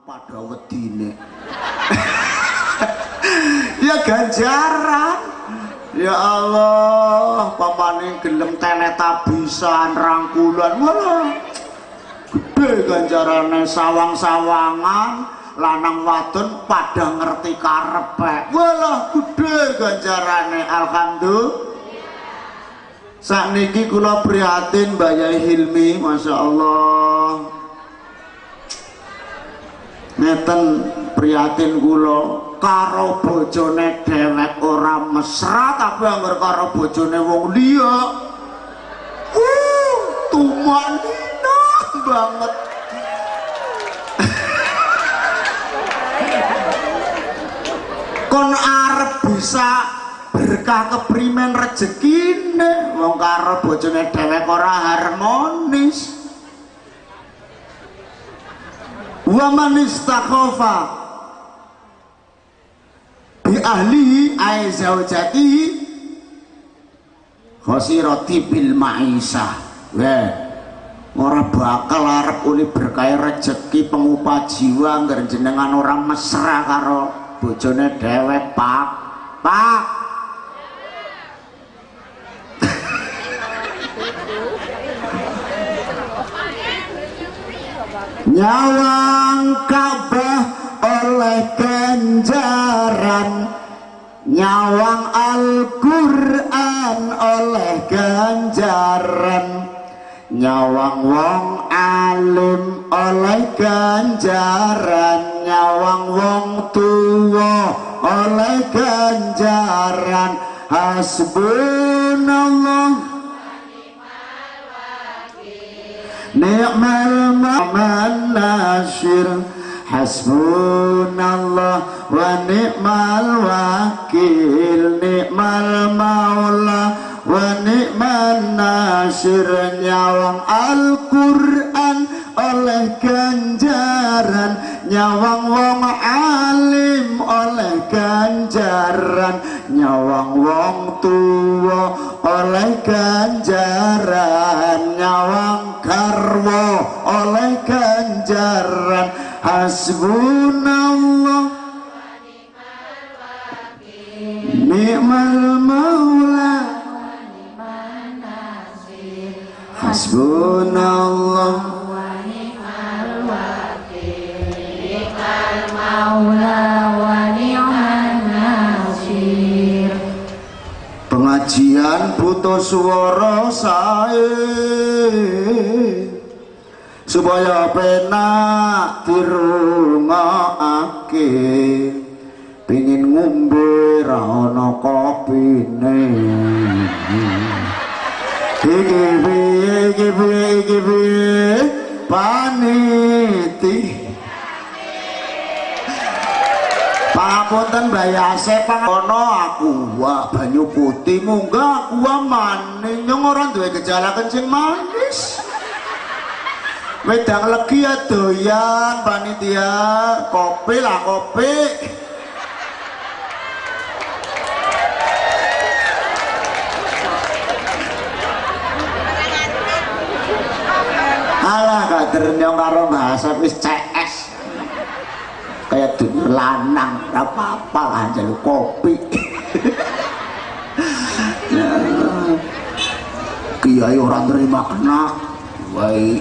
Padha wedine. Ya ganjaran. Ya Allah, pamane gelem teletabisan rangkulan, walah gede ganjarane, sawang-sawangan lanang wadon pada ngerti karepe, walah gede ganjarane. Alhamdulillah. Sakniki kula prihatin Mbak Yai Hilmi, Masya Allah. Ngeten prihatin kula karo bojone dhewek ora mesra, tapi angger karo bojone wong liya tumanina banget. Kon arep bisa berkah keprimen rezekine wong karo bojone dhewek ora harmonis. Wa man istakhafa bi ahlihi ay zaujatihi khosirati bil ma'isah. Weh, ora bakal arep oleh berkah rezeki pengupah jiwa angger jenengan ora mesra karo bojone dhewek, Pak. Pak. Nyawang Ka'bah oleh ganjaran, nyawang Al-Qur'an oleh ganjaran, nyawang wong alim oleh ganjaran, nyawang wong tuwa oleh ganjaran. Hasbunallah ni'mal maula nasir. Hasbunallah wa ni'mal wakil, ni'mal maula wa ni'man nasir. Nyawang Al-Qur'an oleh ganjaran, nyawang wong alim oleh ganjaran, nyawang wong tuwa oleh ganjaran, nyawang garwa oleh ganjaran. Hasbunallah ni'mal maula hasbunallah wa ni'mal wakil, ni'mal maula wa ni'man nasir. Pengajian butuh suara sae supaya penak dirungokake, pingin ngombe ra ana kopine. Iki piye, iki piye, iki piye paniti. Pangapunten Mbah Yase, pangono aku wah banyu putih munggah aku maning nyong ora duwe gejala kencing manis. Wedang legi ya doyan panitia, kopi lah kopi. Alah kader nyong karo Mbah Asep wis CS. Kayak dulur lanang, ora apa-apa lah njaluk kopi. Kiai ora nerima kena, wae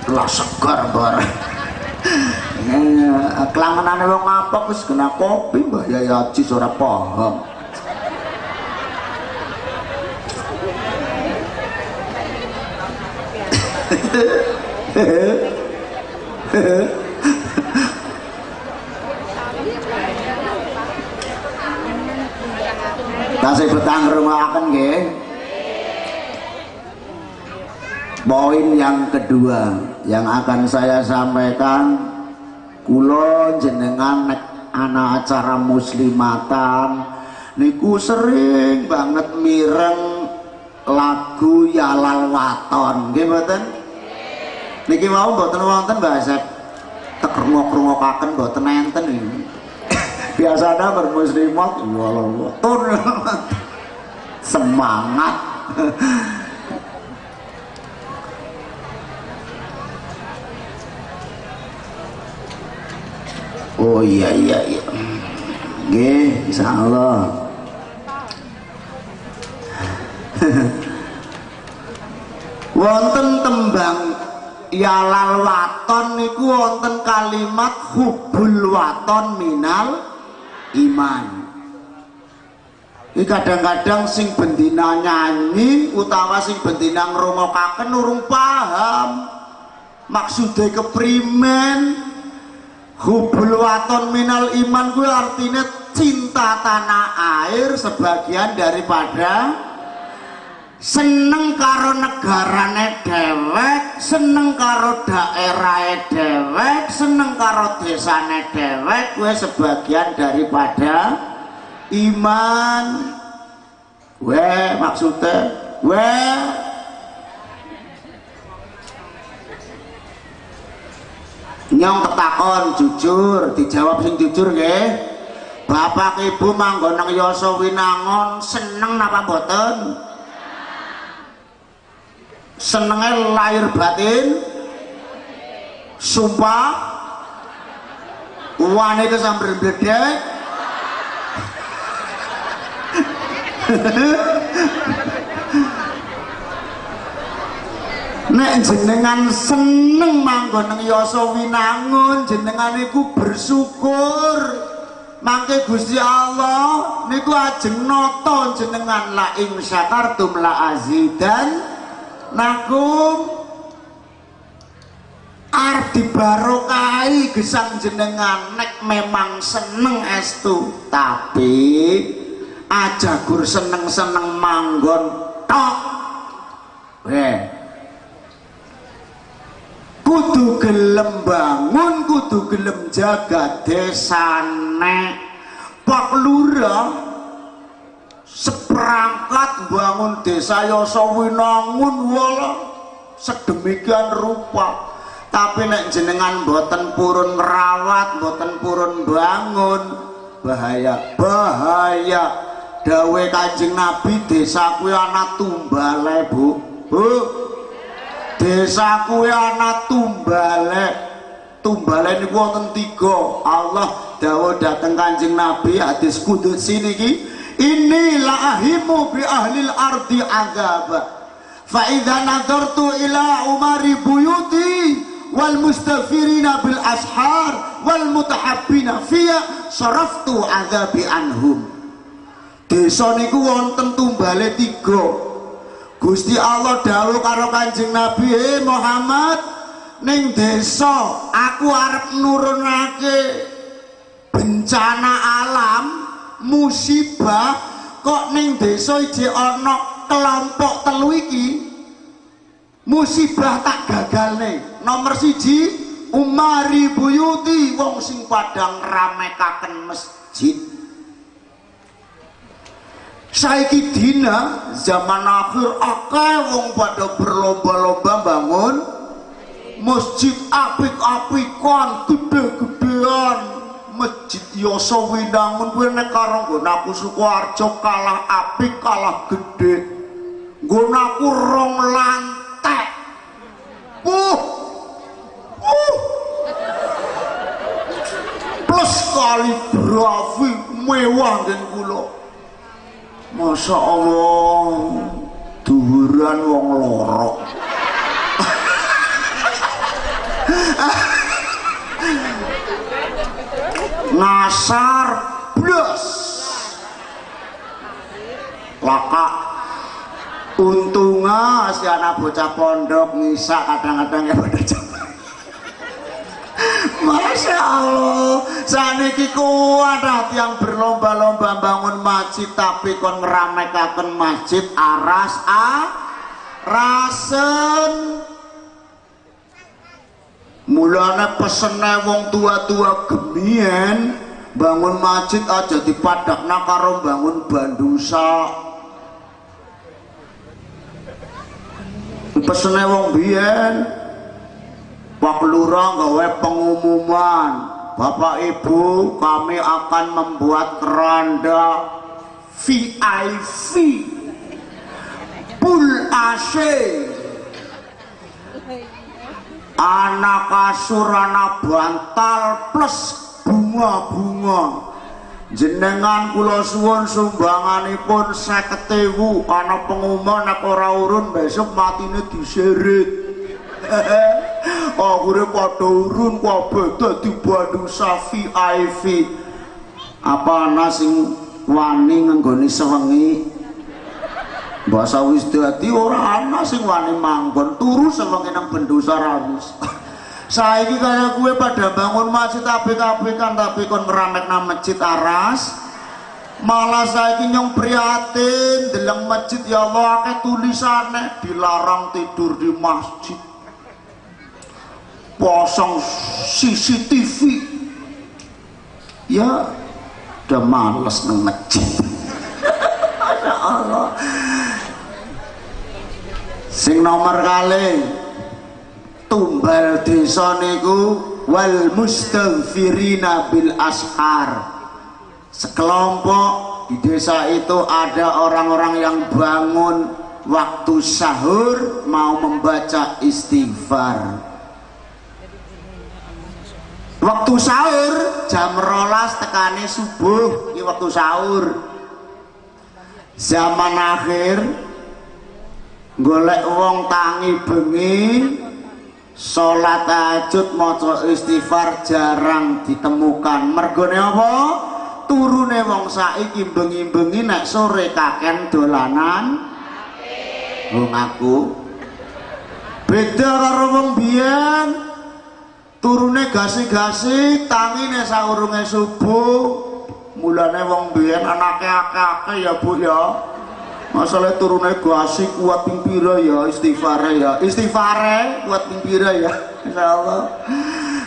lah segar bareng. Kelangenane wong ngapok wis kena kopi, Mbah Yai Ajis ora paham. Tasih betah ngrungokaken nggih. Poin yang kedua yang akan saya sampaikan, kula jenengan nek ana acara muslimatan niku sering banget mireng lagu Yalal Waton, nggih mboten? Niki wau mboten wonten Mbah Asep, tek rungok-rungokaken mboten enten iki. Biasanya bermuslimat Yalal Waton semangat. Oh iya iya iya. Nggih, insyaallah. Wonten tembang Yalal Waton niku wonten kalimat hubul waton minal iman. Iki kadang-kadang sing bendina nyanyi utawa sing bendina ngrungokaken urung paham maksude keprimen. Hubul waton minal iman kuwi artine cinta tanah air sebagian daripada seneng karo negarane dhewek, seneng karo daerahe dhewek, seneng karo desane dhewek kuwi sebagian daripada iman. We maksudnya we nyong ketakon jujur, dijawab sing jujur nggih. Bapak ibu manggon nang Yosowinangun seneng napa mboten? Senenge lahir batin, sumpah wane kesamber bledek. Nek jenengan seneng manggon nang Yosowinangun, jenengan niku bersyukur. Mangke Gusti Allah niku ajeng nata jenengan la in syakartum la azidan nakum. Arep dibarokahi gesang jenengan nek memang seneng estu, tapi aja gur seneng-seneng manggon tok. Weh, kudu gelem bangun, kudu gelem jaga desane. Pak Lurah seperangkat bangun desa Yosowinangun wala sedemikian rupa, tapi nek jenengan mboten purun ngerawat, mboten purun bangun, bahaya, bahaya. Dawuhe Kanjeng Nabi, desa kuwi ana tumbale, Bu. Bu, desa kuwi ana tumbale. Tumbale niku wonten tiga. Allah dawuh dhateng Kanjeng Nabi hadis qudsi niki, inni la ahimu bi ahlil ardi azab fa idza nadartu ila umari buyuti wal mustaghfirina bil ashar wal mutahabbina fiya saraftu azabi anhum. Desa niku wonten tumbale tiga. Gusti Allah dawuh karo Kanjeng Nabi, "He Muhammad, ning desa aku arep nurunake bencana alam, musibah, kok ning desa ije ana kelompok telu iki, musibah tak gagalne. Nomor siji, umari buyuti, wong sing padang ramekaken masjid. Saiki dina zaman akhir akeh wong pada berlomba-lomba bangun masjid apik-apikan, gede-gedean. Masjid Yosowinangun kuwi nek karo nggon aku Sukoharjo kalah apik, kalah gede. Nggon aku rong lantai. Plus kaligrafi mewah nggen kula. Masya Allah, duhuran wong loro. Ngasar blas laka untungnya si anak bocah pondok ngisak kadang-kadang ya pada coba. Masya Allah, saniki kuwadah yang berlomba-lomba bangun masjid tapi kon ngramekaken masjid aras arasen. Mulane pesene wong tua-tua gemien bangun masjid aja dipadakna karo bangun bandusa. Pesene wong biyen, Pak Lurah gawe pengumuman, Bapak Ibu kami akan membuat keranda VIP full AC, anak kasur, anak bantal plus bunga. bunga-bunga. Jenengan kula suwun sumbanganipun 50.000, ana pengumuman nek ora urun besok matine diseret. Akhire padha urun kabeh dadi bandusa VIP. Apa ana sing wani ngenggoni sewengi? Basa wis dadi ora ana sing wani manggon turu sewengi nang bendosa rawis. Saiki kaya kue pada bangun masjid apik-apikan tapi kon ngeramekna masjid aras. Malah saiki nyong prihatin deleng masjid, ya Allah akeh tulisane dilarang tidur di masjid. Pasang CCTV. Ya udah males nang masjid. Masya Allah. Sing nomor kali tumbal desa niku wal mustaghfirina bil ashar. Sekelompok di desa itu ada orang-orang yang bangun waktu sahur mau membaca istighfar. Waktu sahur jam 12 tekane subuh, ini waktu sahur. Zaman akhir golek wong tangi bengi salat tahajud maca istighfar jarang ditemukan. Mergone apa? Turune wong saiki bengi-bengi nek sore kaken dolanan wong aku. Beda karo wong biyen, turune gasik-gasik, tangine saurunge subuh. Mulane wong biyen anake akeh-akeh ya Bu ya. Masalah turune gasik kuat ping pira ya istighfare ya. Istighfare kuat ping pira ya. Insyaallah.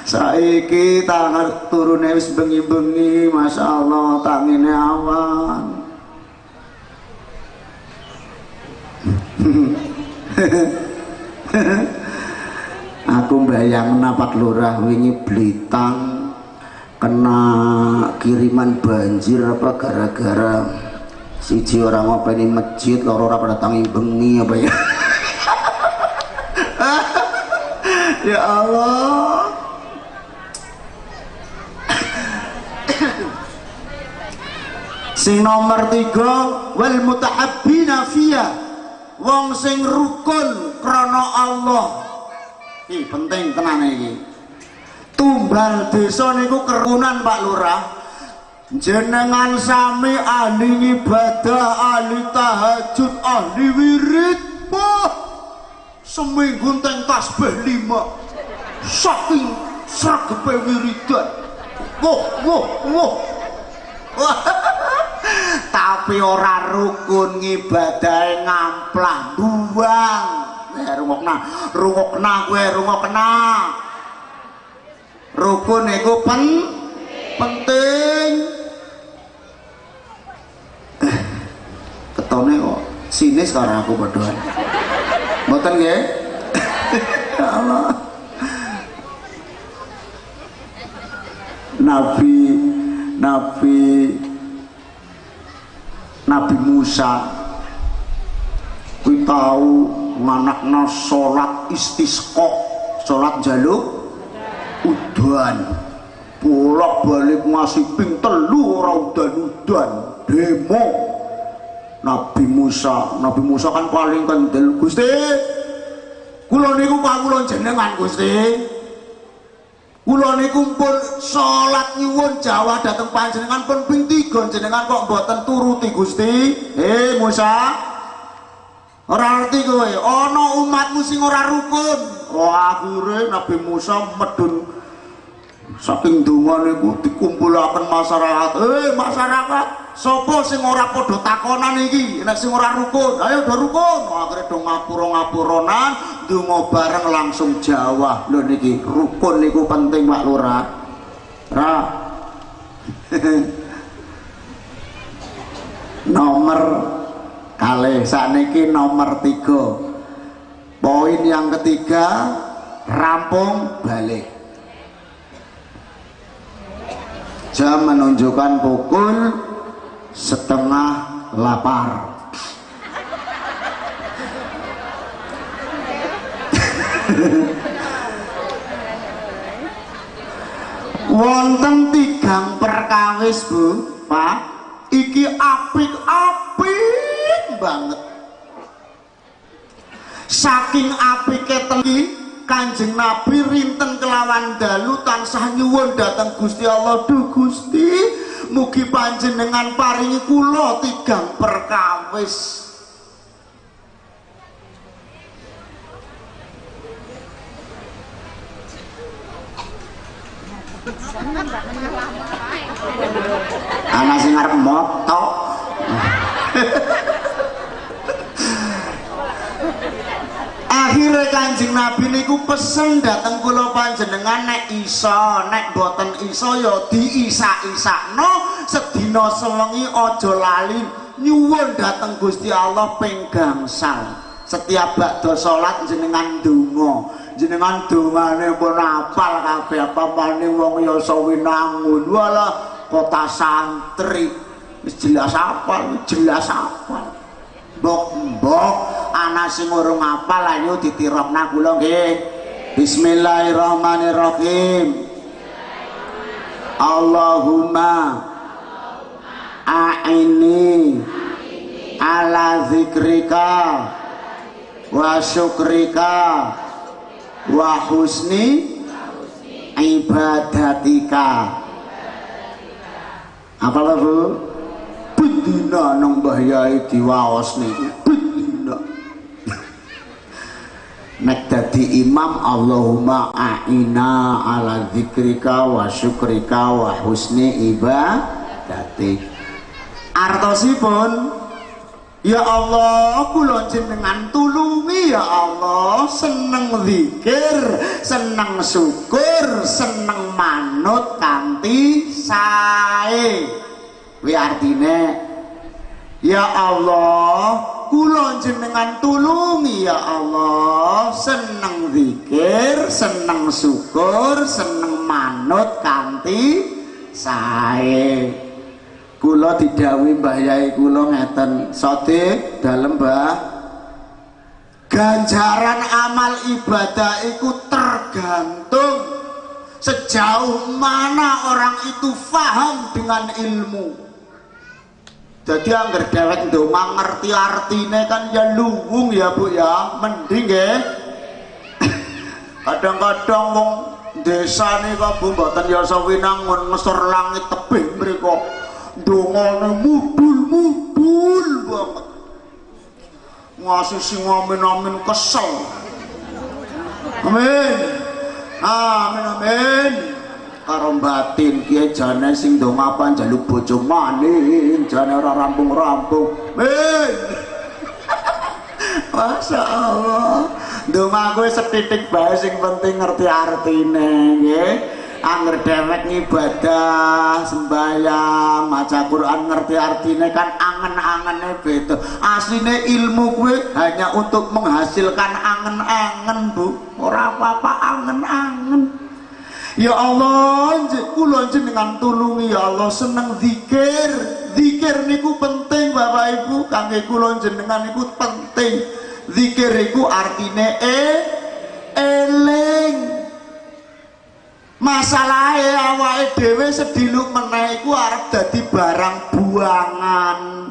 Saiki tangan turune wis bengi-bengi, masyaallah tangine awan. Aku mbayangna Pak Lurah wingi Blitang kena kiriman banjir apa gara-gara siji orang ngopeni masjid, loro ora pada tangi bengi apa ya. Ya Allah. Sing nomor 3 wal mutahabbina fiyah, wong sing rukun krana Allah. Iki penting tenan iki. Tumbal desa niku kerukunan Pak Lurah. Jenengan sami ahli ibadah, ahli tahajud, ahli wirid. Wah, seminggu teng tasbih 5. Saking sregepe wiridan. Wah, wah, wah. Tapi ora rukun ngibadahe ngamplah buang. Rungokna, rungokna kowe, rungokna. Rukun iku penting. Ketone kok sinis karo aku padha. Mboten nggih? Ya Allah. Nabi Musa kuwi tau nganakna salat istisqa, salat njaluk udan. Bolak-balik ngasih ping 3 ora udan-udan, demo. Nabi Musa kan paling kendel, Gusti. Kula niku kawula jenengan Gusti. Kula niku pun salat nyuwun jawah dhateng panjenengan pun ping 3 jenengan kok mboten turuti Gusti. Musa, ora ngerti kowe, ana umatmu sing ora rukun. Wah, akhire Nabi Musa medun saking donga niku dikumpulaken masyarakat. Masyarakat, sapa sing ora padha takonan iki? Nek sing ora rukun, ayo do rukun. Akhire do ngapura-ngapuronan, donga bareng langsung jawah. Lho niki rukun niku penting Pak Lurah. Ra. Nomor kalih sakniki nomor 3. Poin yang ketiga, rampung balik. Jam menunjukkan pukul 7:30. Wonten 3 Tigang perkawis, Bu, Pak, iki apik-apik banget. Saking apike teki Kanjeng Nabi rinten kelawan dalu tansah nyuwun dhateng Gusti Allah, "Duh Gusti, mugi panjenengan paringi kula tigang perkawis." Ana sing arep moto. Akhire Kanjeng Nabi niku pesen dhateng kula panjenengan, nek iso, nek mboten iso ya diisak-isakno sedina sewengi aja lali nyuwun dhateng Gusti Allah ping gangsal. Setiap bakda salat jenengan ndonga, jenengan dongane pun apal kabeh apa maning wong yasa winangun, walah kota santri wis jelas apal, jelas apal. Mbok-mbok ana sing urung apal ayo ditirokna kula nggih. Bismillahirrahmanirrahim. Allahumma a'inni ala zikrika wa syukrika wa husni ibadatika. Apa Bu? Bendina nang Mbah Yai diwaos niku bendina. Nek dadi imam, Allahumma a'ina ala zikrika wa syukrika wa husni ibadatik. Artosipun, ya Allah, kula jenengan tulungi ya Allah, seneng zikir, seneng syukur, seneng manut kanthi sae. Kuwi artine, ya Allah, kula jenengan tulungi ya Allah, seneng zikir, seneng syukur, seneng manut kanthi sae. Kula didhawuhi Mbah Yai kula ngeten, "Sodik dalem Mbah, ganjaran amal ibadah iku tergantung sejauh mana orang itu faham dengan ilmu." Jadi angger dhewek ndonga ngerti artine kan ya luwung ya Bu ya, mending nggih. Kadang-kadang wong desa nika Bu mboten yasa winangun ngesor langit tebih mriku. Ndongane mudul-mudul banget. Ngasih sing amin-amin kesel. Amin. Amin amin. Karo batin kiye jane sing ndonga apa njaluk bojo maning, jane ora rampung-rampung. Amin. Masya Allah. Ndonga kowe sethithik bae sing penting ngerti artine nggih. Angger dhewek ngibadah, sembahyang, maca Quran ngerti artine kan angen-angene beda. Asline ilmu kuwi hanya untuk menghasilkan angen-angen, Bu. Ora apa-apa angen-angen. Ya Allah, kula jenengan tulungi ya Allah seneng zikir. Zikir niku penting Bapak Ibu, kangge kula jenengan niku penting. Zikir iku artine eling. Masalahe awake dhewe sediluk meneh iku arep dadi barang buangan.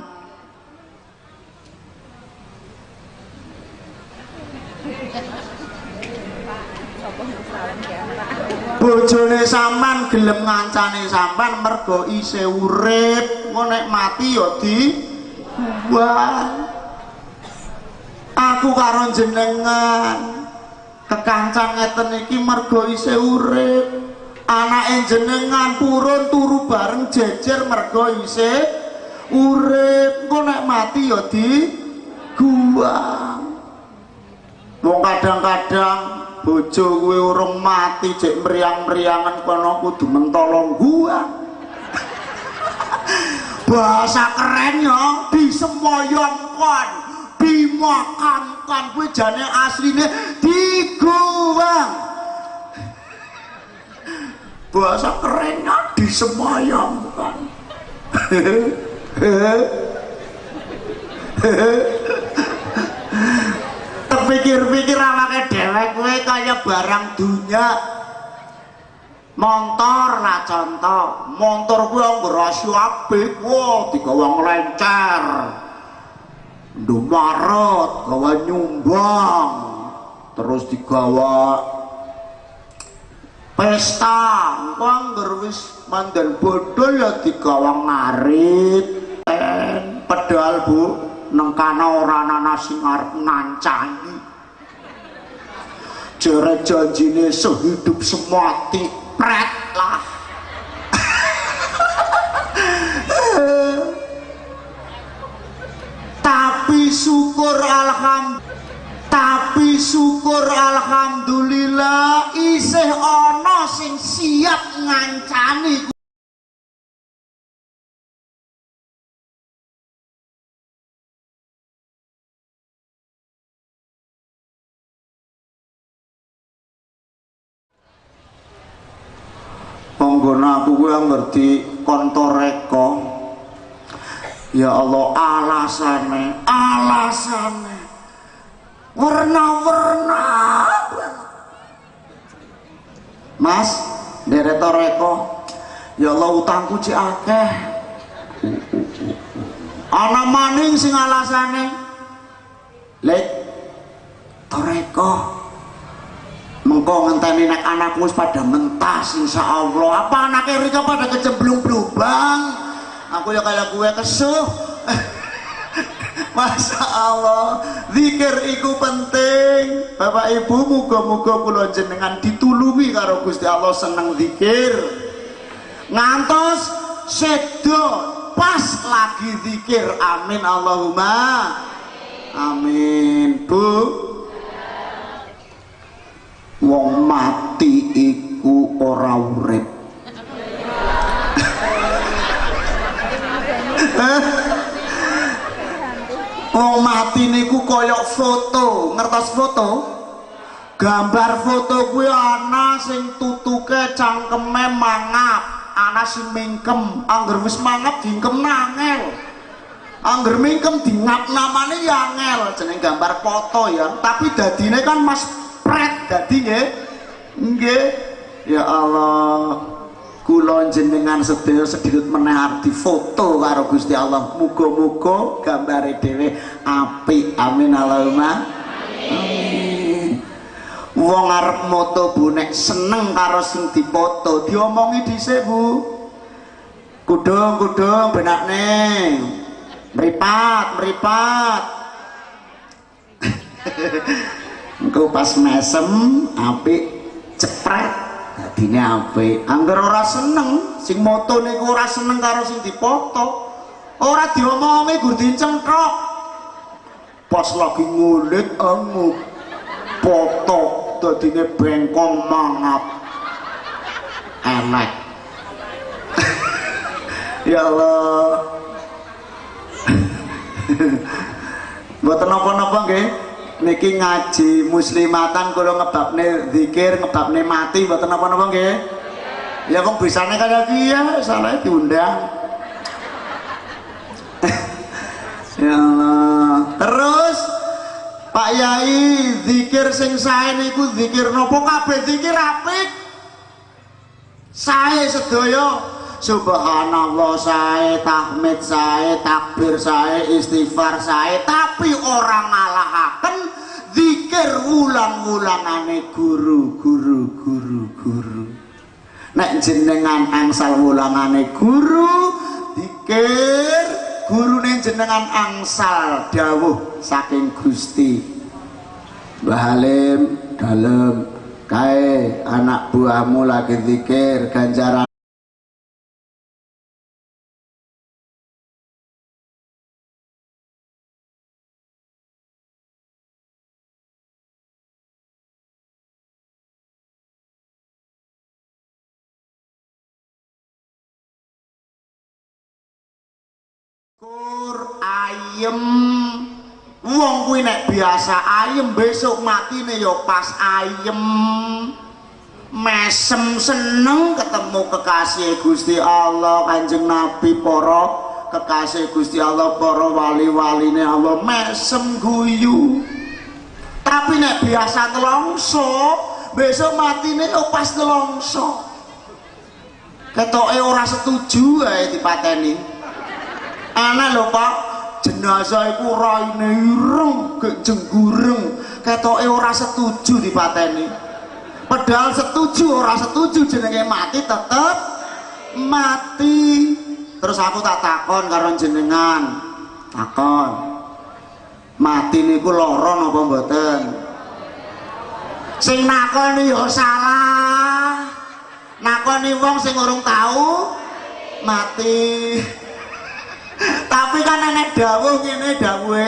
Bojone sampean gelem ngancane sampean mergo isih urip, engko nek mati ya dibuang. Aku karo jenengan kekancan ngeten iki mergo isih urip. Anake jenengan purun turu bareng jejer mergo isih urip, engko nek mati ya dibuang. Wong kadang-kadang bojo kuwi urung mati jek mriyang-mriyangan kono kudu mentolo gua. Bahasa keren ya, disemoyongkon, dimakamkan, kuwi jane asline diguwang. Bahasa kerennya disemoyongkan. Terpikir-pikir awake dhewe kuwi kaya barang dunya. Montor lah contoh, montor kuwi anggere asih apik, wah digawa nglencer. Ndumaret, gawa nyumbang, terus digawa pesta. Engko angger wis mandan bodol ya digawa ngarit. Pedal Bu, nang kana ora ana sing arep ngancani. Jere janjine sehidup semati. Pret lah. Tapi syukur alhamdulillah isih ana sing siap ngancani. Panggono aku kuwi ngerti kontoreko. Ya Allah, alasane warna-warna. Mas, nderek toreko. Ya Allah, utangku cek akeh. Ana maning sing alasane lek toreko. Mengko ngenteni nek anakku wis pada mentas insyaallah. Apa anake Rika pada kecemplung lubang? Aku ya kaya gue kesuh. Masya Allah, zikir iku penting. Bapak Ibu, muga-muga kula jenengan ditulungi karo Gusti Allah seneng zikir. Ngantos sedo pas lagi zikir. Amin Allahumma. Amin. Bu, wong mati iku ora urip. Wong mati niku koyok foto, ngertos foto? Gambar foto kuwi ana sing tutuke cangkeme mangap, ana sing mingkem. Angger wis mangap diingkem nangel. Angger mingkem dingap namane ya angel, jeneng gambar foto ya. Tapi dadine kan Mas pret dadi nggih. Nggih. Ya Allah, kula jenengan sedaya sedilut meneh arep difoto karo Gusti Allah. Muga-muga gambare dhewe apik. Amin Allahumma. Amin. Wong arep moto Bu nek seneng karo sing dipoto, diomongi dhisik Bu. Kudung-kudung benakne. Mripat, mripat. Engko pas mesem apik cepret dadine apik. Angger ora seneng, sing moto niku ora seneng karo sing dipoto, ora diomongi gur dincengtrok. Pas lagi ngulit engu foto dadine bengkong mangap. Elek. Ya Allah. Mboten napa-napa nggih. Niki ngaji muslimatan kula ngebabne zikir, ngebabne mati mboten napa-napa nggih. Ya wong bisane kaya iki ya, salah diundang. Ya Allah. Terus Pak Yai, zikir sing sae niku zikir napa? Kabeh zikir apik. Sae sedaya. Subhanallah sae, tahmid sae, takbir sae, istighfar sae, tapi orang ngalahaken zikir wulang-wulangane guru, guru, guru, guru. Nek jenengan angsal wulangane guru, zikir gurune jenengan angsal dawuh saking Gusti. Mbah Halim dalem kae anak buahmu lagi zikir ganjaran ayem. Wong kuwi nek biasa ayem besok matine ya pas ayem. Mesem seneng ketemu kekasih Gusti Allah, Kanjeng Nabi, para kekasih Gusti Allah, para wali-waline Allah, mesem guyu. Tapi nek biasa nelongso, besok matine ya pas nelongso. Ketoke ora setuju ae dipateni. Ana lho Pak, jenazah iku raine ireng, gek jenggureng, ketoke ora setuju dipateni. Padahal setuju ora setuju jenenge mati tetep mati. Terus aku tak takon karo jenengan. Takon. Mati niku lara napa mboten? Sing nakoni ya salah. Nakoni wong sing urung tau mati. Tapi kan enek dawuh ngene dawuhe,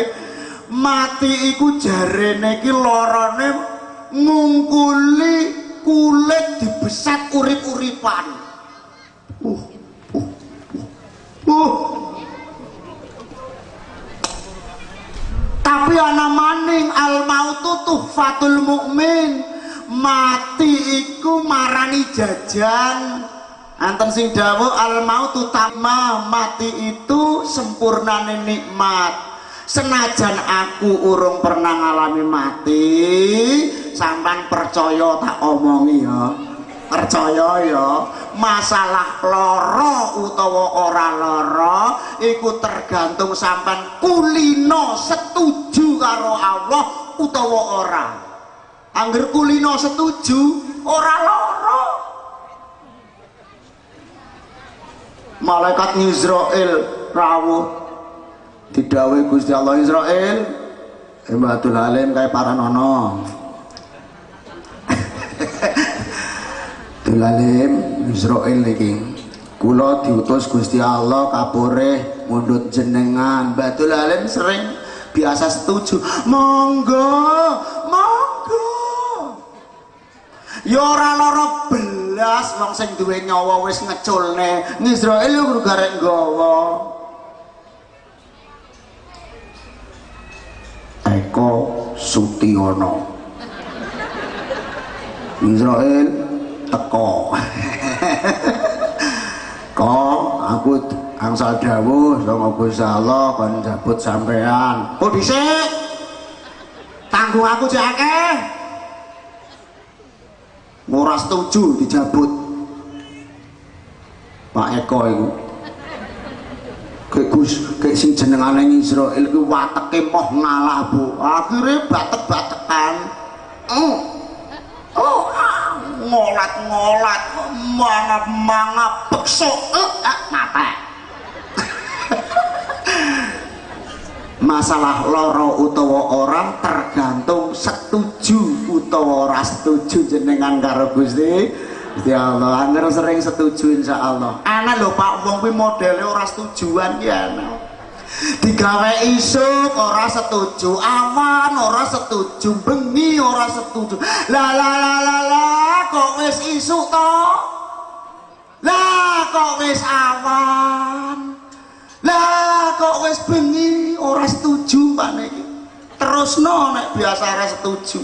mati iku jarene iki larane ngungkuli kulit dibeset urip-uripan. Tapi ana maning al mautu tuhfatul mukmin. Mati iku marani jajan. Anten sing dawuh al mautu tamma, mati itu sempurnane nikmat. Senajan aku urung pernah ngalami mati, sampean percaya tak omongi ya. Percaya ya, masalah lara utawa ora lara iku tergantung sampean kulino setuju karo Allah utawa ora. Angger kulino setuju ora lara. Malaikat Israel rawuh didhawuhi Gusti Allah, Israel, Mbah Halim kae paranono. Halim Israel iki kula diutus Gusti Allah kapurih mundhut jenengan. Mbah Halim sering biasa setuju, monggo monggo. Ya ora lara belas wong sing duwe nyawa wis ngeculne. Israel yo kudu garek nggawa. Eko Sutiono. Israel teko. Kok aku angsal dawuh saka Gusti Allah kon njabut sampean. Kok dhisik? Tanggung aku cek akeh. Ora setuju dijabut. Pak Eko iku. Kek Gus, kek sing jenengane Israel iku wateke moh ngalah, Bu. Akhire batek-batekan. Ngolat-ngolat, mangap-mangap, bekso, mate. Masalah loro utawa orang tergantung setuju utawa ora setuju jenengan karo Gusti Gusti Allah. Angger sering setuju insyaallah. Ana lho Pak, wong kuwi modele ora setujuan ki ana. Digawe isuk ora setuju, awan ora setuju, bengi ora setuju. Lah lah lah lah lah kok wis isuk to? Lah kok wis awan? Lah kok wis bengi ora setuju Pak niki. Terusno nek biasa ora setuju.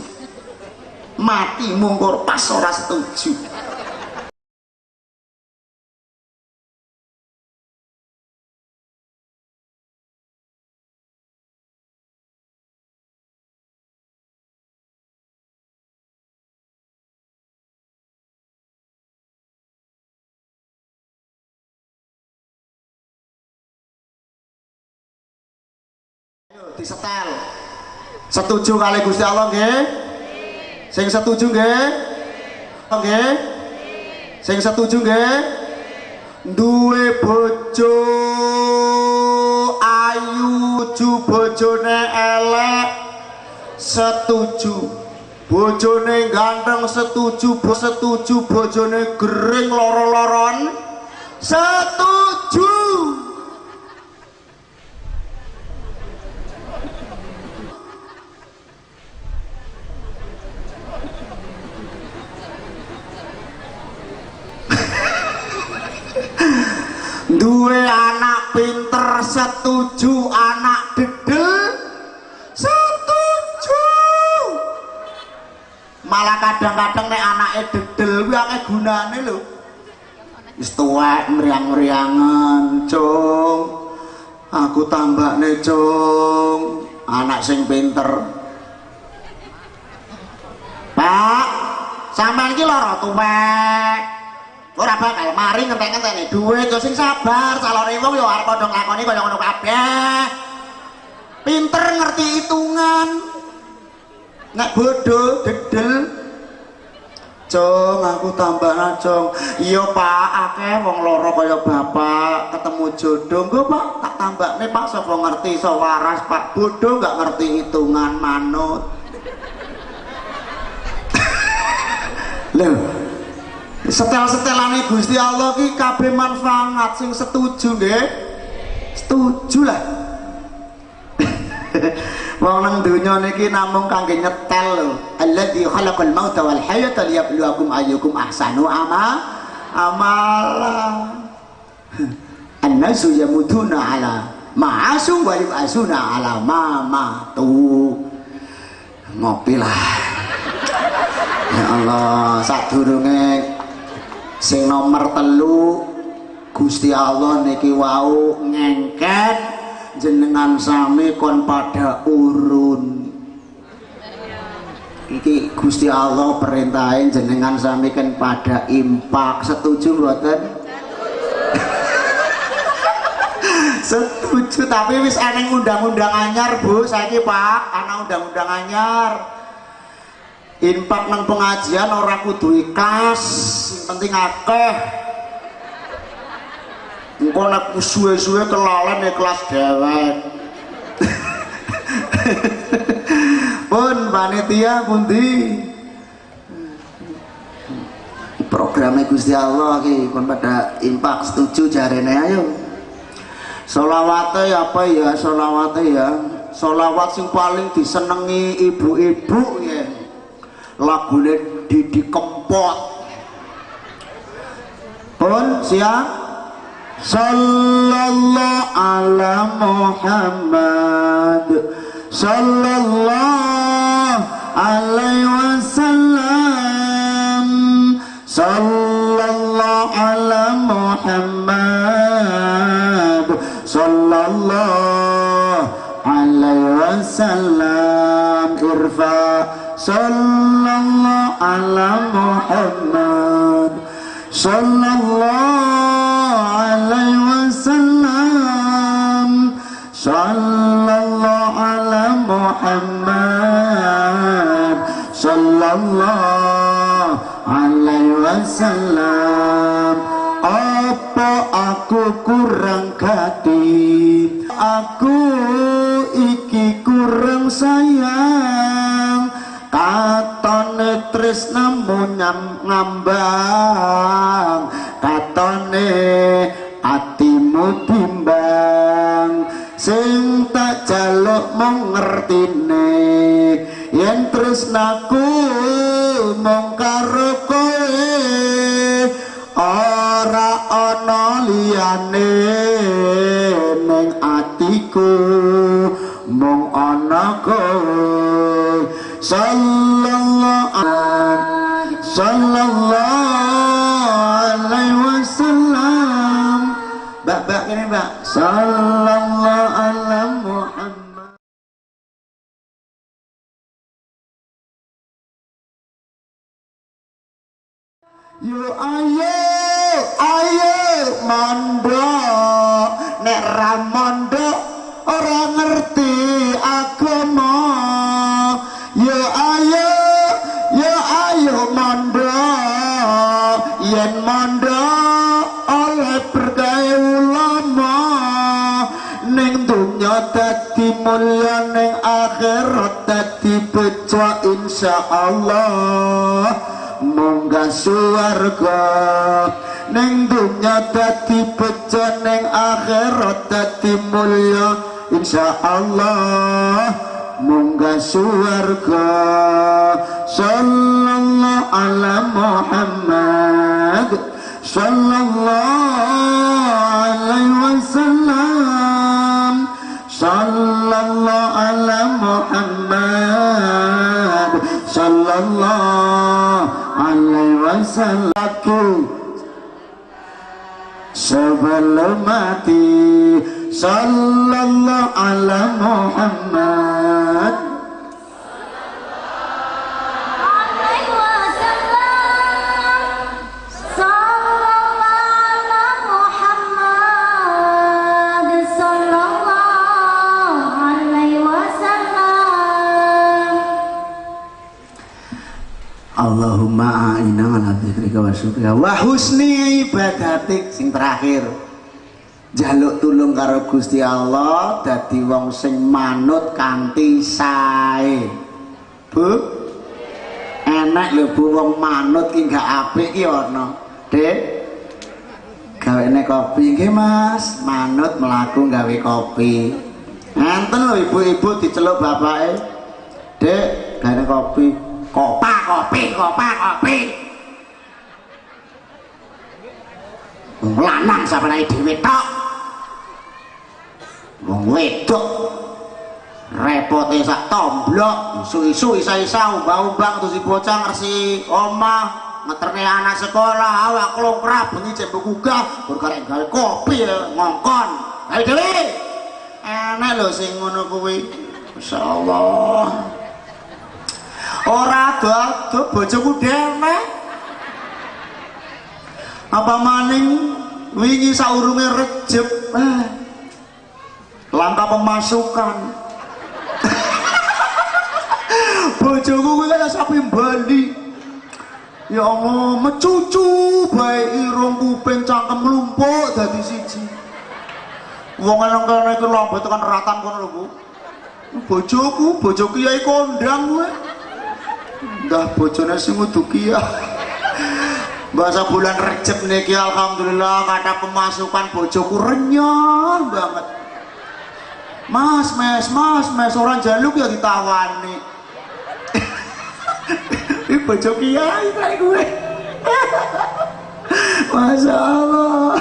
Mati mungkur pas ora setuju. Disetel. Setuju kali Gusti Allah nggih? Sing setuju nggih? Nggih? Sing setuju nggih? Duwe bojo ayu, bojone elek, setuju. Bojone ganteng setuju, setuju. Bojone gering loro-loron setuju. Duwe anak pinter setuju, anak dedel setuju. Malah kadang-kadang nek anake dedel kuwi akeh gunane lho. Wis tuwek mriang-mriangan, Cung. Aku tambakne, Cung. Anak sing pinter. Pak, sampean iki lara tuwek. Ora bakal mari ngentek-ngentekne duit. Yo sing sabar, calone wong yo arep padha nglakoni kaya ngono kabeh. Pinter ngerti hitungan. Nek bodoh dedel. Cung, aku tambah cung. Iya Pak, akeh wong loro kaya bapak ketemu jodoh. Nggo Pak, tak tambahne Pak, sapa ngerti iso waras Pak. Bodoh nggak ngerti hitungan manut. Lho, setel-setelane Gusti Allah ki kabeh manfaat, sing setuju nggih? Setuju lah. Wong nang donya niki namung kangge nyetel lho. Alladzi khalaqal mauta wal hayata liyabluwakum ayyukum ahsanu amala. Annasu yamutuna ala ma'asu wa yub'asuna ala ma matu. Ngopi lah. Ya Allah, sadurunge sing nomor 3 Gusti Allah niki wau ngengken jenengan sami kon pada urun. Iki Gusti Allah perintahin jenengan sami kan pada impak. Setuju mboten? Setuju. Tapi wis eneng undang-undang anyar Bu saiki Pak, ana undang-undang anyar. Impak nang pengajian ora kudu ikhlas, sing penting akeh. Engko nek suwe-suwe kelalen ikhlas dewek. Pun panitia pundi? Programe Gusti Allah iki kon pada impak setuju jarene ayo. Sholawate apa ya? Sholawate ya. Sholawat sing paling disenengi ibu-ibu ya. Lagune Didi Kempot. Pun siap? Sallallahu ala Muhammad sallallahu alaihi wasallam, sallallahu ala Muhammad sallallahu alaihi wasallam. Irfa sallallahu ala Muhammad sallallahu alaihi wasallam, sallallahu ala Muhammad sallallahu alaihi wasallam. Apa aku kurang gati, aku iki kurang sayang, katone tresnamu ngambang, katone atimu bimbang, sing tak jaluk mung ngertine yen tresnaku mung karo kowe, ora ana liyane ning atiku mung ana kowe. Sallallahu alaihi wasallam. Mbak, mbak ini mbak. Sallallahu alaihi Muhammad. Yo ayo, ayo mondok, nek ra mondok ora ngerti agama. Yo ayo, yo ayo mondok, yen mondok oleh berkah ulama, ning donya dadi mulya, ning akhirat dadi bejo insyaallah munggah swarga. Ning donya dadi bejo, ning akhirat dadi mulya insyaallah munggah swarga. Sallallahu ala Muhammad sallallahu alaihi wasallam, sallallahu ala Muhammad sallallahu alaihi wasallam. Sebelum mati sallallahu ala Muhammad alaihi wasallam, sallallahu Allahumma a'inna ala dzikrika wa syukrika wa husni ibadatik. Sing terakhir, njaluk tulung karo Gusti Allah dadi wong sing manut kanthi sae. Bu, enak lho Bu wong manut ki gak apik ki ana. Dik, gawene kopi nggih Mas, manut mlaku gawe kopi. Enten lho ibu-ibu diceluk bapake. Dik, gawene kopi. Kopa kopi, kopa kopi. Wong lanang sampeyan dhewe tok. Wong wedok repote sak tomblok, isu-isu isa-isa umbang-umbang terus bocah ngresi omah, ngeterne anak sekolah, awak klongkrap bengi cek mbok gugah, perkara gawe kopi ngongkon. Ayo dhewe. Enak lho sing ngono kuwi. Masyaallah. Ora ado-ado bojoku dhewe. Apa maning wingi saurunge Rejeb, langka pemasukan. Bojoku kuwi kaya sapi Bali. Ya Allah, mecucu bae irung kuping cangkem mlumpuk dadi siji. Wong nang kene iki lambe tekan ratan kono lho, Bu. Bojoku, bojo kiai kondang kuwi. Ndah bojone sing kudu kiai. Bahasa bulan Rejeb niki alhamdulillah kata pemasukan bojoku renyah banget. Mas, mes, mas, mes orang jaluk ya ditawani. Ini bojo kiai kayak gue. Masya Allah.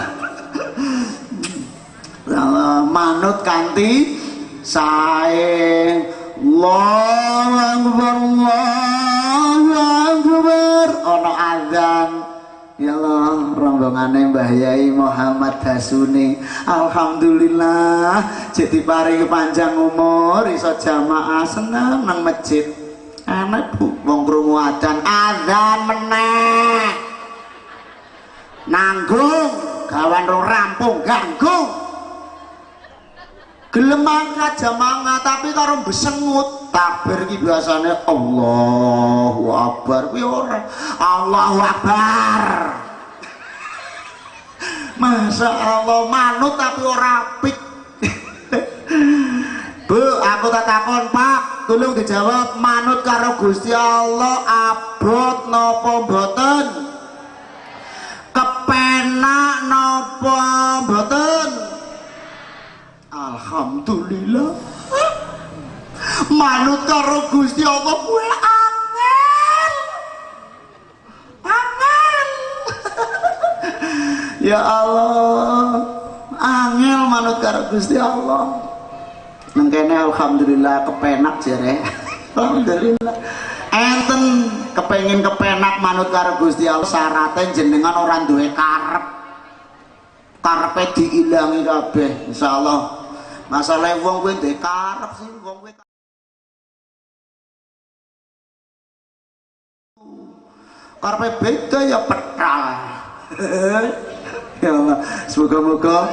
Manut kanthi sae. Allahu Akbar, Allahu Akbar. Ono azan. Ya Allah, rombongane Mbah Yai Muhammad Dasuni. Alhamdulillah, jadi paring panjang umur, iso jamaah seneng nang masjid. Enak Bu, wong krungu adzan, adzan meneh. Nanggung, gawan rong rampung ganggu. Gelem mangkat jamaah tapi karo besengut. Takbir iki biasane Allahu Akbar kuwi ora. Allahu Akbar. Masya Allah manut tapi ora apik. Bu, aku tak takon Pak, tolong dijawab, manut karo Gusti Allah abot napa mboten? Kepenak napa mboten? Alhamdulillah. Manut karo Gusti Allah kuwi angel. Angel. Ya Allah, angel manut karo Gusti Allah. Nang kene alhamdulillah kepenak jere. Alhamdulillah. Enten kepengin kepenak manut karo Gusti Allah syaratnya jenengan ora duwe karep. Karepe diilangi kabeh insyaallah. Masalah wong kuwi duwe karep sih, wong kuwi karepe beda ya petal. Ya Allah, semoga-moga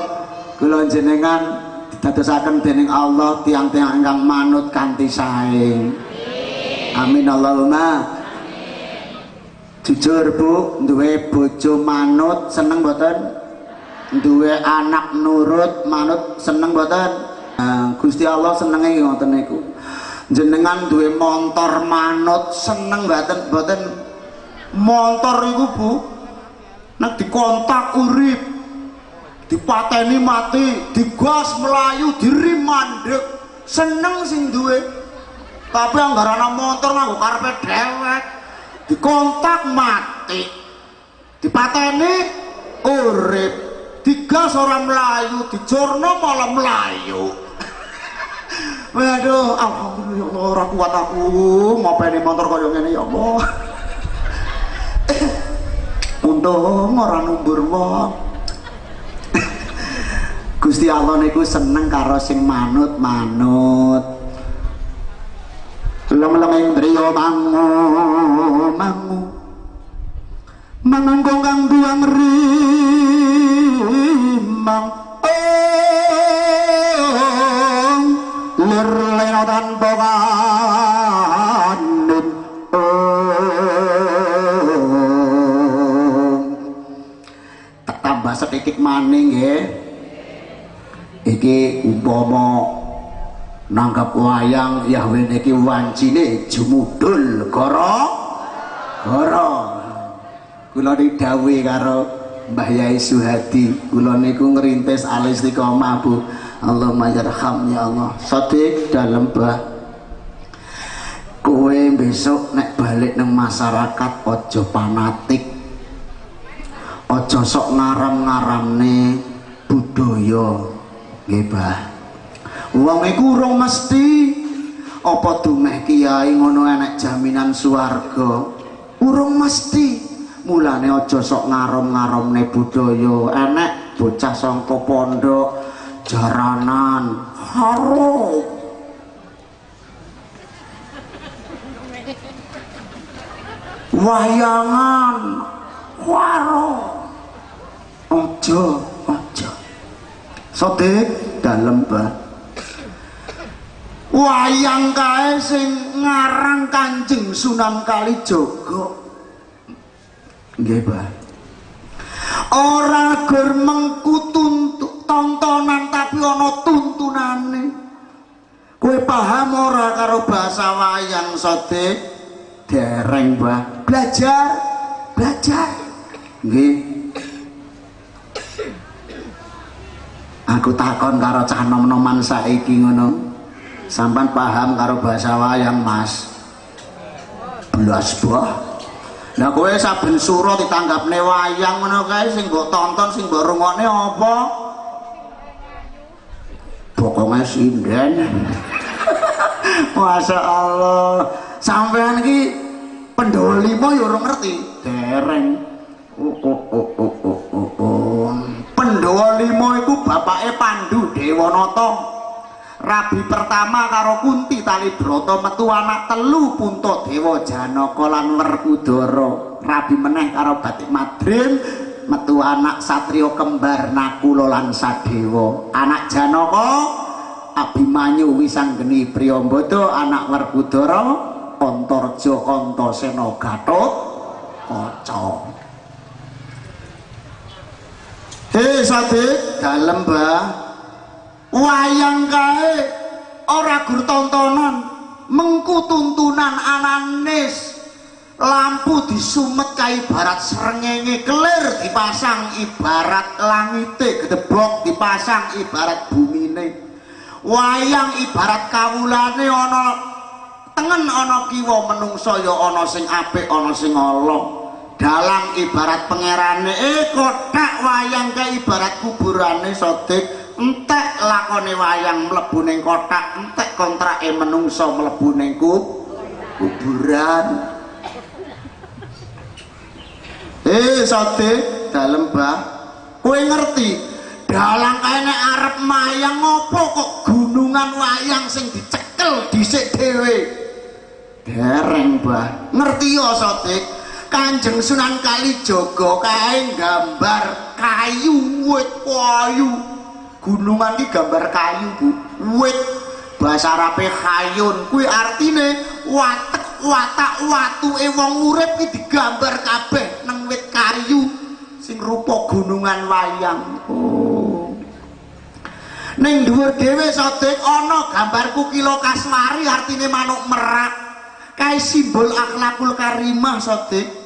kula jenengan didadosaken dening Allah tiang-tiang ingkang manut kanthi sae. Amin Allahumma. Jujur Bu, duwe bojo manut seneng mboten? Duwe anak nurut manut seneng mboten? Nah, Gusti Allah senenge ngoten niku. Jenengan duwe montor manut seneng mboten? Mboten. Montor iku Bu, nek dikontak urip, dipateni mati, digas melayu, diri mandek, seneng sing duwe. Tapi anggarana motor nganggo karepe dhewek, dikontak mati, dipateni urip, digas ora melayu, dijorno malah melayu. Waduh, alhamdulillah ora kuat aku ngopeni motor kaya ngene ya Allah. Untung ora numbur wong. Gusti Allah niku seneng karo sing manut-manut. Lem-lem ing driya mangu mangu. Manunggung kang buang rimang. Ong lir lena tanpa kanun. Ong. titik maning nggih. Iki umpama nanggap wayang Yahweh niki wancine jumudul goro goro. Kula didhawuhi karo Mbah Yai Suhadi, kula niku ngrintis al-istiqomah Bu. Allahumma yarham ya Allah. Sodik dalem Mbah. Kowe besok nek balik nang masyarakat aja fanatik. Aja sok ngaram-ngaramne budaya. Nggih, Mbah. Wong iku urung mesti apa dumeh kiai ngono enek jaminan swarga. Urung mesti. Mulane aja sok ngarom-ngaromne budaya. Enek bocah sangka pondok jaranan harum. Wayangan waro. Aja, aja. Sodik dalem, Mbah. Wayang kae sing ngarang Kanjeng Sunan Kalijaga. Nggih, Mbah. Ora gur mengku tontonan tapi ana tuntunane. Kowe paham ora karo bahasa wayang, Sodik? Dereng, Mbah. Belajar, belajar. Nggih. Aku takon karo cah nom-noman saiki ngono. Sampan paham karo bahasa wayang, Mas? Blas, Mbah. Lah kowe saben sura ditanggapne wayang ngono kae sing mbok tonton, sing mbok rungokne apa? Bokonge sinden. Masya Allah. Sampean iki Pandhawa 5 ya ora ngerti. Dereng. Oh. Pandhawa 5 iku bapake Pandu Dewanata. Rabi pertama karo Kunti Talibrata metu anak telu Puntadewa Janaka lan Werkudara. Rabi meneh karo Batik Madrim metu anak satriya kembar Nakula lan Sadewa. Anak Janaka Abimanyu Wisanggeni Priyambada, anak Werkudara Antarja Antasena Gatot Kaca. Hei Sadik, dalem Mbah. Wayang kae ora gur tontonan, mengku tuntunan ananis. Lampu disumet kae ibarat srengenge, kelir dipasang ibarat langite, gedebok dipasang ibarat bumine. Wayang ibarat kawulane, ana tengen ana kiwa menungsa ya ana sing apik ana sing ala. Dalang ibarat pangerane, kothak wayang kae ibarat kuburane. Sodik, entek lakone wayang mlebu ning kothak, entek kontrake menungsa mlebu ning kuburan. Sodik, dalem Mbah. Kowe ngerti dalang kae nek arep mayang ngopo kok gunungan wayang sing dicekel dhisik dhewe? Dereng, Mbah. Ngerti ya, Sodik? Kanjeng Sunan Kalijaga kae gambar kayu, wit kayu. Gunungan iki gambar kayu, Bu. Wit bahasa Arabe khayun kuwi artine watek watak watuke wong urip iki digambar kabeh nang wit kayu sing rupa gunungan wayang. Oh. Ning dhuwur dhewe Sodik ana gambar Kukila Kaswari artine manuk merak. Kae simbol akhlakul karimah, Sodik.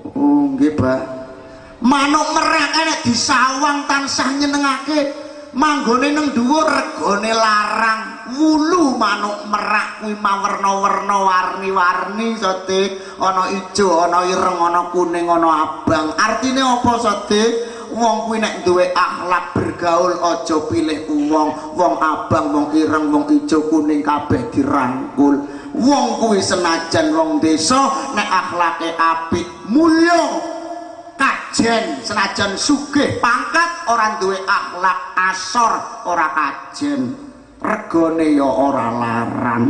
Oh, nggih, Mbah. Manuk merak nek disawang tansah nyenengake, manggone nang dhuwur regane larang. Wulu manuk merak kuwi mawerna-werna warni-warni, Sodik. Ana ijo, ana ireng, ana kuning, ana abang. Artine apa, Sodik? Wong kuwi nek duwe akhlak bergaul aja pilih wong, wong abang, wong ireng, wong ijo, kuning kabeh dirangkul. Wong kuwi senajan wong desa nek akhlake apik, mulya, kajen, senajan sugih pangkat ora duwe akhlak asor ora kajen, regane ya ora larang.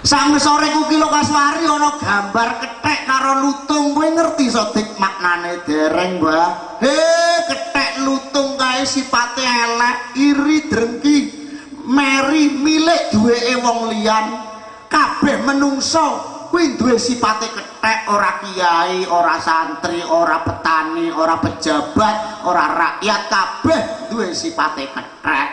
Sangesore Kukila Kaswari ana gambar kethek karo lutung. Kowe ngerti Sodik maknane? Dereng, Mbah. He, kethek lutung kae sipate elek, iri drengki, meri milik duweke wong liyan. Kabeh menungso kuwi duwe sipate kethek, ora kiai, ora santri, ora petani, ora pejabat, ora rakyat, kabeh duwe sipate kethek.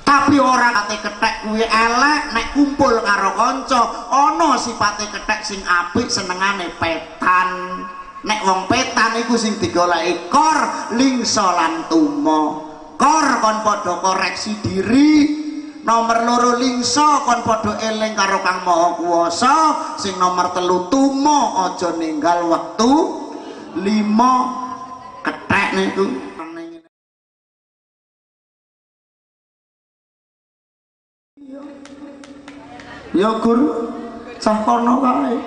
Tapi ora kate kethek kuwi elek, nek kumpul karo kanca ana sipate kethek sing apik senengane petan. Nek wong petan iku sing digoleki kor lingsa lan tuma. Kor kon padha koreksi diri, nomor loro lingsa kon padha eling karo Kang Maha Kuwasa, sing nomor telu tuma aja ninggal wektu lima kethek niku. Ya guru cah kono kae.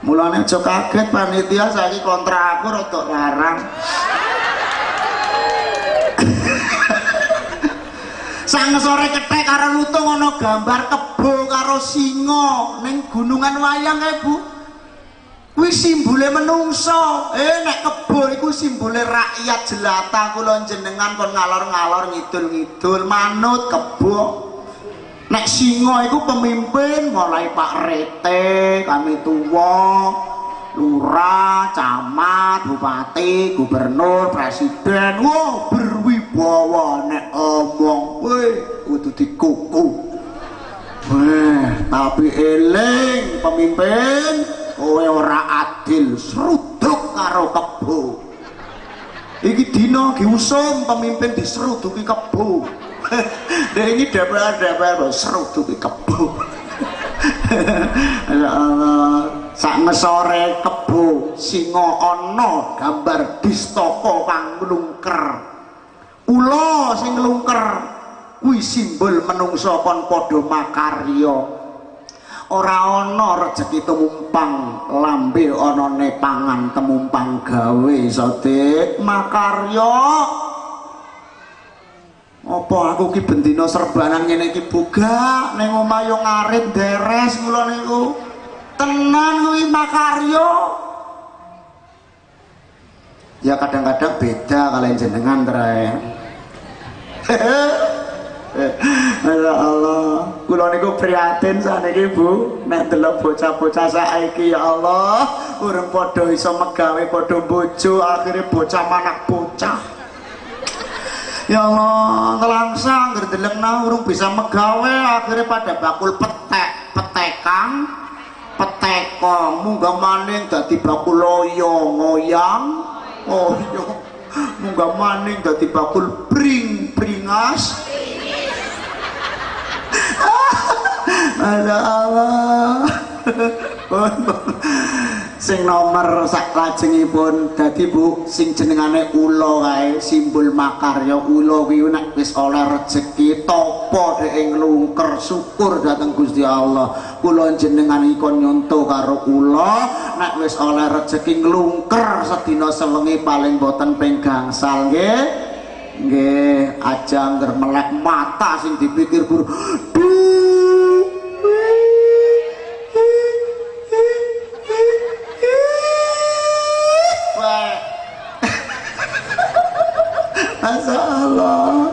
Mulane aja kaget panitia saiki kontra aku rada larang. Sang sore kethek karo lutung ana gambar kebo karo singa ning gunungan wayang kae, Bu. Kuwi simbole menungso. Nek kebo iku simbole rakyat jelata kula jenengan kon ngalor-ngalor ngidul-ngidul manut kebo. Nek singa iku pemimpin mulai Pak RT, kami tuwa, lurah, camat, bupati, gubernur, presiden. Wah, berwibawa nek omong, weh kudu dikuku. Weh, tapi eling pemimpin, kowe ora adil, seruduk karo kebo. Iki dina diusung pemimpin diseruduki kebo. Dek ini DPR seruduki kebo. Ya Allah, sak ngesore kebo singa ana gambar distaka kang nglungker. Ula sing nglungker kuwi simbol menungsa kon padha makarya. Ora ana rejeki tumumpang lambe anane pangan temumpang gawe sodik makarya. Apa aku ki bendina serbanan ngene iki buga ning omah yo ngarit deres kula niku. Tenan kuwi makarya. Ya kadang-kadang beda kalian jenengan trae. Ya Allah, kula niku prihatin saniki Bu, nek delok bocah-bocah saiki ya Allah, urung padha iso megawe padha bojo, akhire bocah manak bocah. Ya Allah, ngelangsa angger delengna urung bisa megawe, akhirnya pada bakul petek, petekang, petekong, munggah maning dadi bakul loyo ngoyang, oh iya, munggah maning dadi bakul pring pringas. Masya Allah. Sing nomor sak lajengipun dadi Bu, sing jenengane ula kae simbol makarya. Ula kuwi nek wis oleh rejeki tapa dhek nglungker syukur dhateng Gusti Allah. Kula jenengan iki kon nyonto karo ula, nek wis oleh rejeki nglungker sedina sewengi paling boten ping gangsal nggih. Nggih, aja angger melek mata sing dipikir guru. Masya Allah.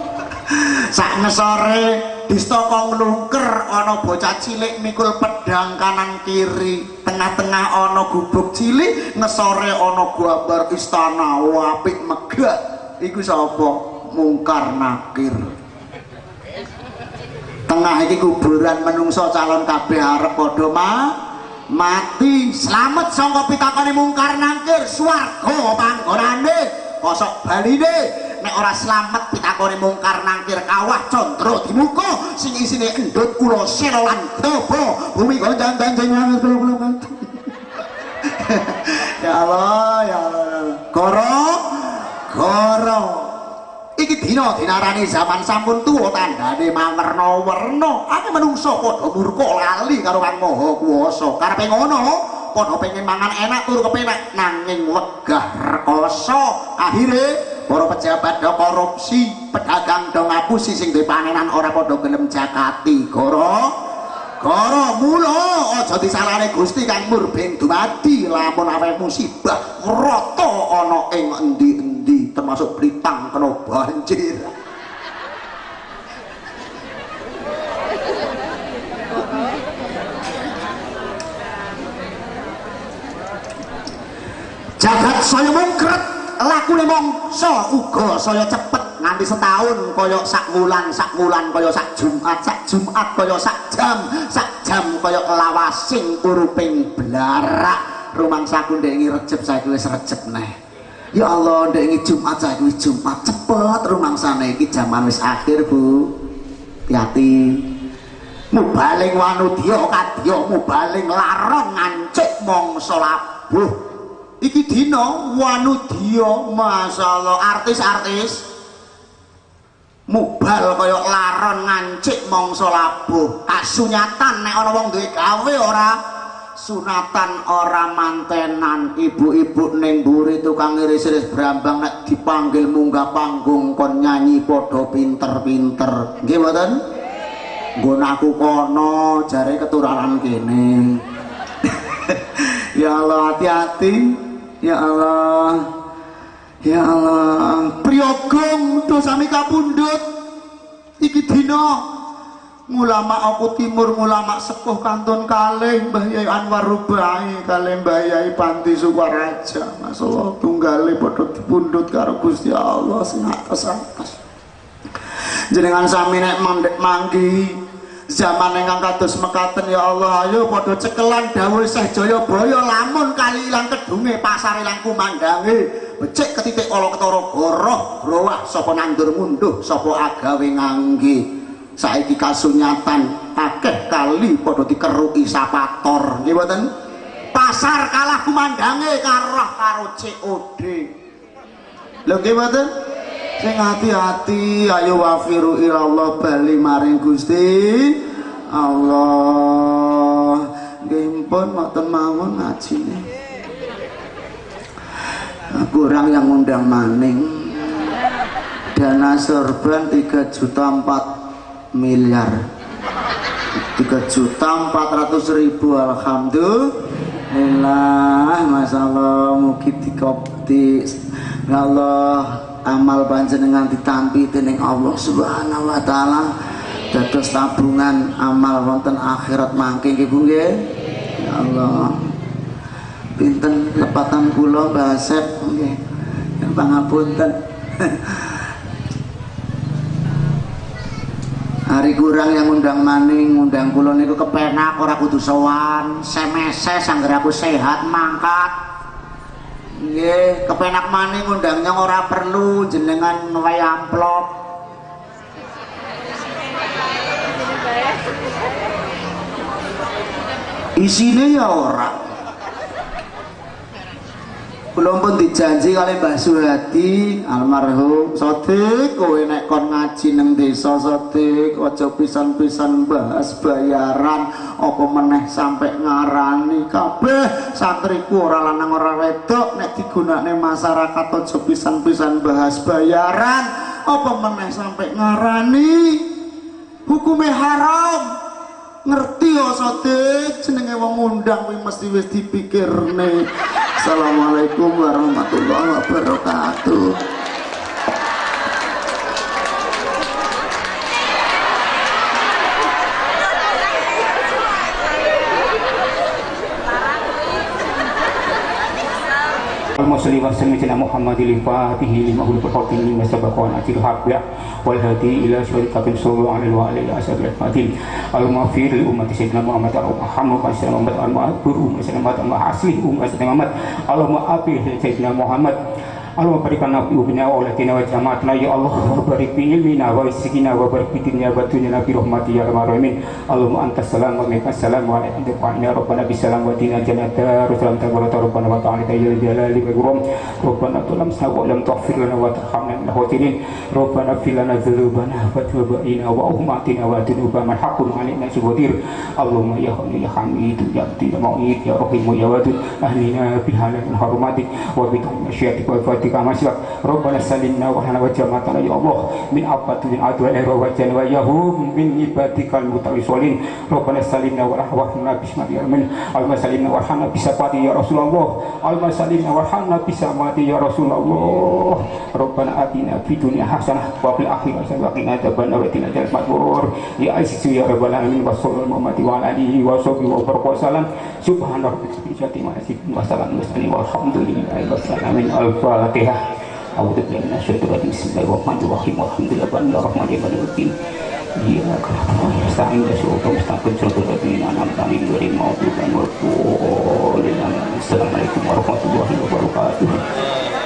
Sak ngesore distaka nglungker ana bocah cilik mikul pedang kanan kiri, tengah-tengah ana gubuk cilik, ngesore ana gambar istana apik megah. Iku sapa? Mungkar Nakir. Tengah iki kuburan menungso calon kabeh arep padha mati. Slamet saka pitakone Mungkar Nakir, swarga panggonane, kosok baline. Nek ora slamet pitakone Mungkar Nakir, kawah condro dimuka sing isine endut kula sela lan daba bumi gonjang ganjeng. Ya Allah, ya Allah. Goro goro iki dina dinarani zaman sampun tuwa tandane mawerna-werna. Akeh menungso padha murka lali karo Kang Maha Kuwasa. Karepe ngono padha pengen mangan enak turu kepenak nanging wegah rekoso. Akhire para pejabat do korupsi, pedagang do ngapusi, sing duwe panenan ora padha gelem jakati. Goro goro mula aja disalahne Gusti kang murbeng dumadi lamun awe musibah rata ana ing endi-endi termasuk Blitang kena banjir. kret lakune mangsa uga saya cepet nganti setahun kaya sak wulan, sak wulan kaya sak Jumat, sak Jumat kaya sak jam kaya lawasing uruping blarak. Rumangsaku ndek wingi Rejeb saiki wis Rejeb neh. Ya Allah, ndek wingi Jumat saiki wis Jumat. Cepet rumangsane iki jaman wis akhir, Bu. Hati-hati. Mubaling wanudya kadya mubaling laron ngancik mangsa labuh. Iki dina wanudya, masyaallah, artis-artis mubal kaya laron ngancik mangsa labuh. Kasunyatan nek ana wong duwe gawe ora sunatan ora mantenan. Ibu-ibu ning mburi tukang iris-iris brambang nek dipanggil munggah panggung kon nyanyi padha pinter-pinter. Nggih mboten? Nggon aku kono jare keturanan kene. Ya Allah, hati-hati. Ya Allah. Ya Allah, priyoga dosami kapundhut. Iki dina ngulama aku timur, ngulama sepuh kantun kalih Mbah Yai Anwar Rubai kalih Mbah Yai Panti Sukaraja. Masyaallah tunggale padha dipundhut karo Gusti Allah sing atas-atas. Jenengan sami nek manggi zaman ingkang kados mekaten ya Allah, ayo padha cekelan dawuh Syekh Jayabaya, lamun kali ilang kedunge pasar ilang kumandange, becik ketitik ala ketara goroh growah sapa nandur ngunduh sapa agawe ngangge. Saiki kasunyatan akeh kali padha dikeruki sapator, nggih mboten? Pasar kalah kumandange karoh karo COD. Lho nggih mboten? Sing hati-hati, ayo wafiru ilallah, bali maring Gusti Allah. Nggih pun mboten mawon ngajine. Kurang yang ngundang maning. Dana sorban 3,4 miliar. 3.400.000. Alhamdulillah, masyaallah, mugi dikopti Allah amal panjenengan ditampi dening Allah Subhanahu wa taala, dados tabungan amal wonten akhirat mangke nggih Bu nggih. Ya Allah. Pinten lepatan kula Mbah Asep nggih. Pangapunten. Hari kurang yang ngundang maning, ngundang kula niku kepenak ora kudu sowan, semese sangger aku sehat mangkat. Nggih, kepenak maning ngundangnya ora perlu jenengan ngewehi amplop. Isine ya ora. Kula pun dijanji kali Mbah Suhadi almarhum, Sodik kowe nek kon ngaji nang desa Sodik aja pisan-pisan bahas bayaran apa meneh sampe ngarani kabeh santriku ora lanang ora wedok nek digunakne masyarakat aja pisan-pisan bahas bayaran apa meneh sampe ngarani hukume haram. Ngerti ya Sodik, jenenge wong ngundang kuwi mesti wis dipikirne. Assalamualaikum warahmatullahi wabarakatuh. Allahumma sholli wa sallim ala Muhammadil Fatihi lima ulil khatimi lima sabaqa al haqq wal hadi ila syarikatin sallallahu alaihi wa alihi wasallam. Allahumma fir li ummati sayyidina Muhammad al-Muhammad sallallahu alaihi wa sallam. Allahumma afi sayyidina Muhammad. Allahumma barik lana fi umina wa aulatina wa jama'atina ya Allah, wa barik fi ilmina wa rizqina wa barik fi dunya wa dunyana bi rahmati ya arhamar rahimin. Allahumma antas salam wa minkas salam wa alaika anta rabbana bisalam wa dina jannata rusulan tabaraka rabbana wa ta'ala ya jalali wal ikram. Rabbana tulam sawa lam taghfir lana wa tarhamna min khatirin. Rabbana fil lana dzunubana wa tub alaina wa ummatina wa dunuba man haqqun alaina syukur. Allahumma ya Hamid ya Hamid ya Abdi ya Mu'id ya Rahim ya Wadud ahlina bihalal harumatik wa bi masyiatik wa ibadika ma siwak. Rabbana salimna wa hana wa jama'atana ya Allah min afatil adwa wa jan wa yahum min ibadikal mutawisolin. Rabbana salimna wa rahwana bismati ya amin. Allahumma salimna wa rahana bisapati ya Rasulullah. Allahumma salimna wa rahana bisamati ya Rasulullah. Rabbana atina fid dunya hasanah wa fil akhirati hasanah wa qina adzabannar wa qina adzaban nar. Ya azizu ya rabbal alamin wa sallallahu wa alihi wa sahbihi wa baraka wasallam. Subhana rabbika rabbil izzati amma yasifun wa salamun walhamdulillahi rabbil alamin. Al-Fatihah. A'udzu billahi minasyaitonir rajim. Bismillahirrahmanirrahim. Alhamdulillahi rabbil alamin. Iyyaka na'budu wa iyyaka nasta'in. Ihdinas mustaqim siratal ladzina an'amta 'alaihim ghairil maghdubi 'alaihim waladdallin. Assalamualaikum warahmatullahi wabarakatuh.